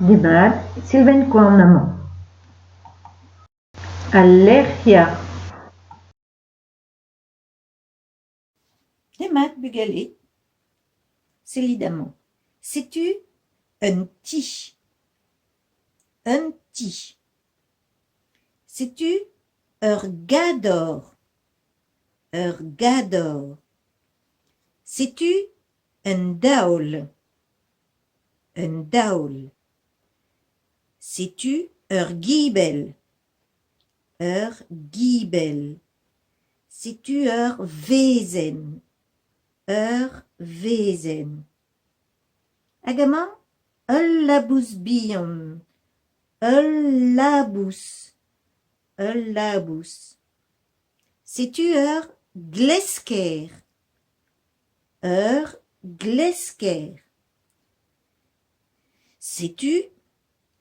Demat, Silvain Koan amañ. Al lec'hiañ. Demat bugale, sellit amañ, setu un ti. Un ti. Setu ur gador. Ur gador. Setu un daol. Un daol. Setu ur gibell. Ur gibell. Setu ur wezenn. Ur wezenn. Hag amañ ul labous bihan. Ul labous. Ul labous. Setu ur glesker. Ur glesker. Setu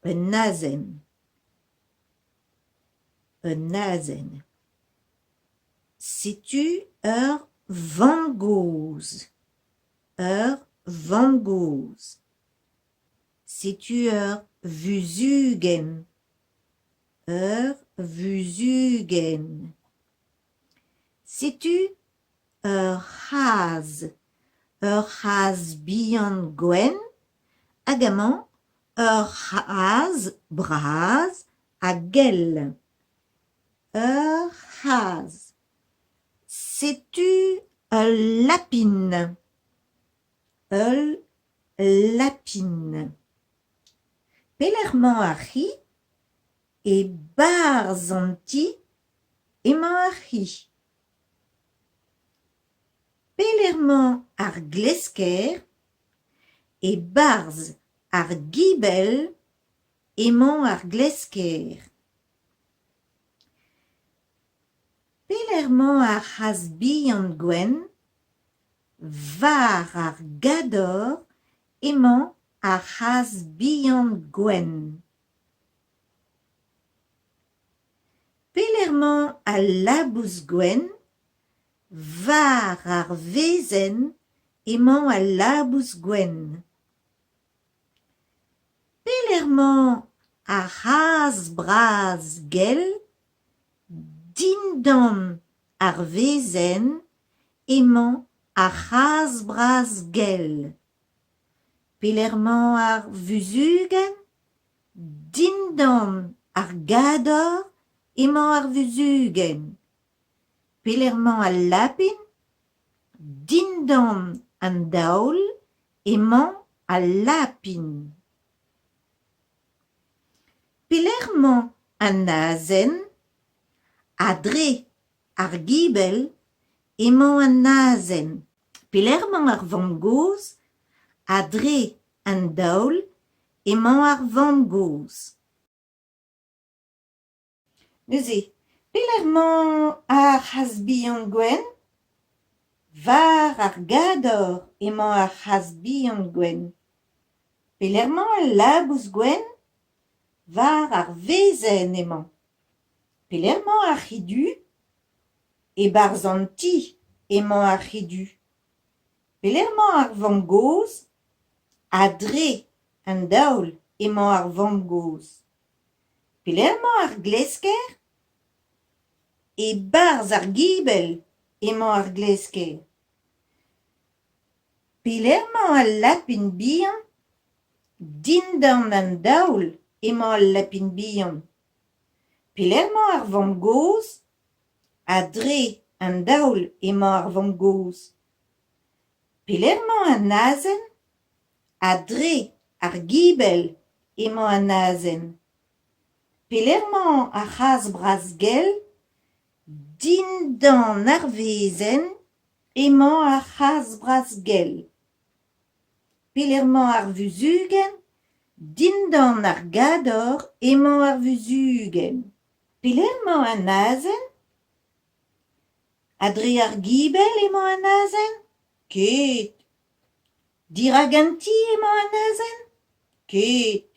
un azen. Un azen. Setu ur vamm-gozh. Ur vamm-gozh. Setu ur vuzhugenn. Ur vuzhugenn. Setu ur c'hazh. Ur c'hazh bihan gwenn hag amañ ur c'hazh bras ha gell. Ur c'hazh. Setu ul lapin. Ul lapin. Pelec'h emañ ar c'hi ? E-barzh an ti emañ ar c'hi. Pelec'h emañ ar glesker ? E-barzh ar gibell emañ ar glesker. Pelec'h emañ ar c'hazh bihan gwenn ? War ar gador emañ ar c'hazh bihan gwenn. Pelec'h emañ al labous gwenn ? War ar wezenn emañ al labous gwenn. Pelec'h emañ ar c'hazh bras gell ? Dindan ar wezenn emañ ar c'hazh bras gell. Pelec'h emañ ar vuzhugenn ? Dindan ar gador emañ ar vuzhugenn. Pelec'h emañ al lapin ? Dindan an daol emañ al lapin. Pelec'h emañ an azen ? A-dre ar gibell emañ an azen. Pelec'h emañ ar vamm-gozh ? A-dre an daol emañ ar vamm-gozh. Neuze, pelec'h emañ ar c'hazh bihan gwenn ? War ar gador emañ ar c'hazh bihan gwenn. Pelec'h emañ al labous gwenn ? War ar wezenn emañ. Pelec'h emañ ar c'hi du ? E-barzh an ti emañ ar c'hi du. Pelec'h emañ ar vamm-gozh ? A-dre an daol emañ ar vamm-gozh. Pelec'h emañ ar glesker ? E-barzh ar gibell emañ ar glesker. Pelec'h emañ al lapin bihan ? Dindan an daol emañ al lapin bihan. Pelec'h emañ ar vamm-gozh ? A-dre an daol emañ ar vamm-gozh. Pelec'h emañ an azen ? A-dre ar gibell emañ an azen. Pelec'h emañ ar c'hazh bras gell ? Dindan ar wezenn emañ ar c'hazh bras gell. Pelec'h emañ ar vuzhugenn ? Dindan ar gador emañ ar vuzhugenn. Pelec'h emañ an azen ? A-dre ar gibell emañ an azen ? Ket. Dirak an ti emañ an azen ? Ket.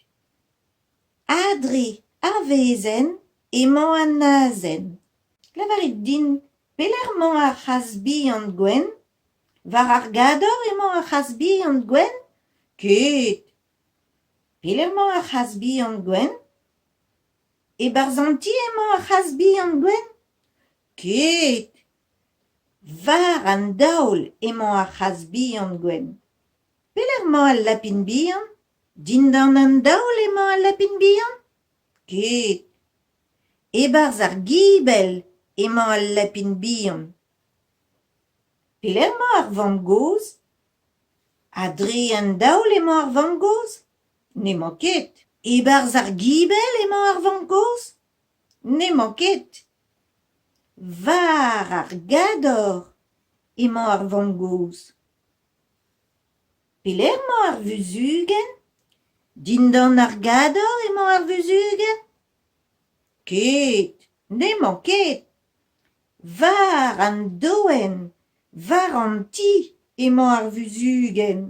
A-dre ar wezenn emañ an azen. Lavarit din pelec'h emañ ar c'hazh bihan gwenn ? War ar gador emañ ar c'hazh bihan gwenn ? Ket. Pelec'h emañ ar c'hazh bihan gwenn ? E-barzh an ti emañ ar c'hazh bihan gwenn ? Ket ! War an daol emañ ar c'hazh bihan gwenn. Pelec'h emañ al lapin bihan ? Dindan an daol emañ al lapin bihan ? Ket ! E-barzh ar gibell emañ al lapin bihan. Pelec'h emañ ar vamm-gozh ? A-dre an daol emañ ar vamm-gozh ? N'emañ ket. E-barzh ar gibell emañ ar vamm-gozh ? N'emañ ket. War ar gador emañ ar vamm-gozh. Pelec'h emañ ar vuzhugenn ? Dindan ar gador emañ ar vuzhugenn ? Ket, n'emañ ket. War an doenn, war an ti emañ ar vuzhugenn.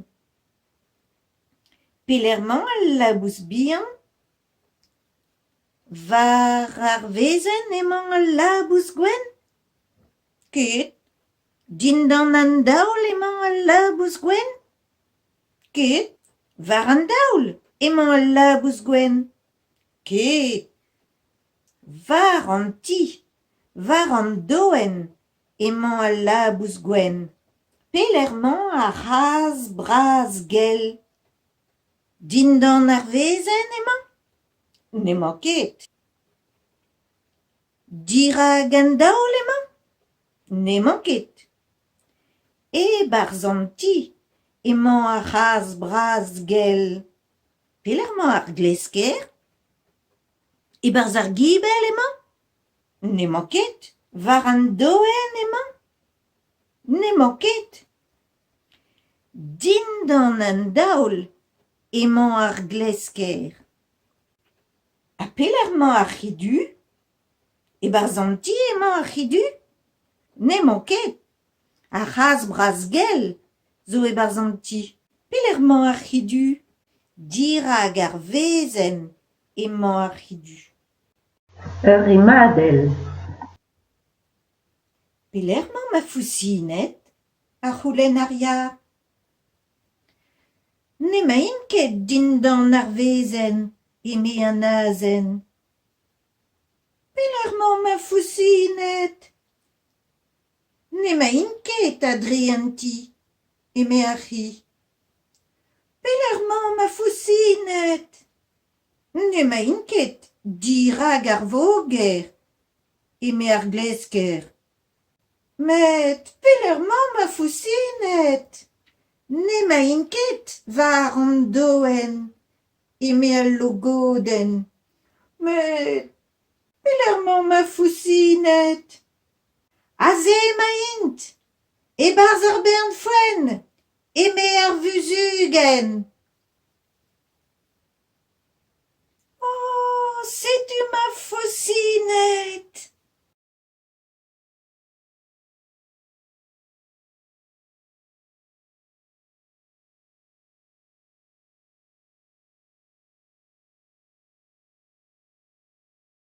Pelec'h emañ al labous bihan ? War ar wezenn emañ al labous gwenn ? Ket. Dindan an daol emañ al labous gwenn ? Ket. War an daol emañ al labous gwenn ? Ket. War an ti, war an doenn emañ al labous gwenn. Pelec'h emañ ar c'hazh bras gell ? Dindan ar wezenn emañ ? N'emañ ket. Dirak an daol emañ ? N'emañ ket. E-barzh an ti emañ ar c'hazh bras gell. Pelec'h emañ ar glesker ? E-barzh ar gibell emañ ? N'emañ ket. War an doenn emañ ? N'emañ ket. Dindan an daol emañ ar glesker. Ha pelec'h emañ ar c'hi du ? E-barzh an ti emañ ar c'hi du ? N'emañ ket. Ar c'hazh bras gell zo e-barzh an ti. Pelec'h emañ ar c'hi du ? Dirak ar wezenn emañ ar c'hi du. Ur rimadell. Pelec'h emañ ma fousined ? a c'houlenn ar yar. N'emaint ket dindan ar wezenn eme an azen. Pelec'h emañ ma fousined ? N'emaint ket a-dre an ti eme ar c'hi. Pelec'h emañ ma fousined ? N'emaint ket dirak ar voger eme ar glesker. Met pelec'h emañ ma fousined ? N'emaint ket war an doenn eme al logodenn. Met pelec'h emañ ma fousined ? Aze emaint ! E-barzh ar bern foenn eme ar vuzhugenn.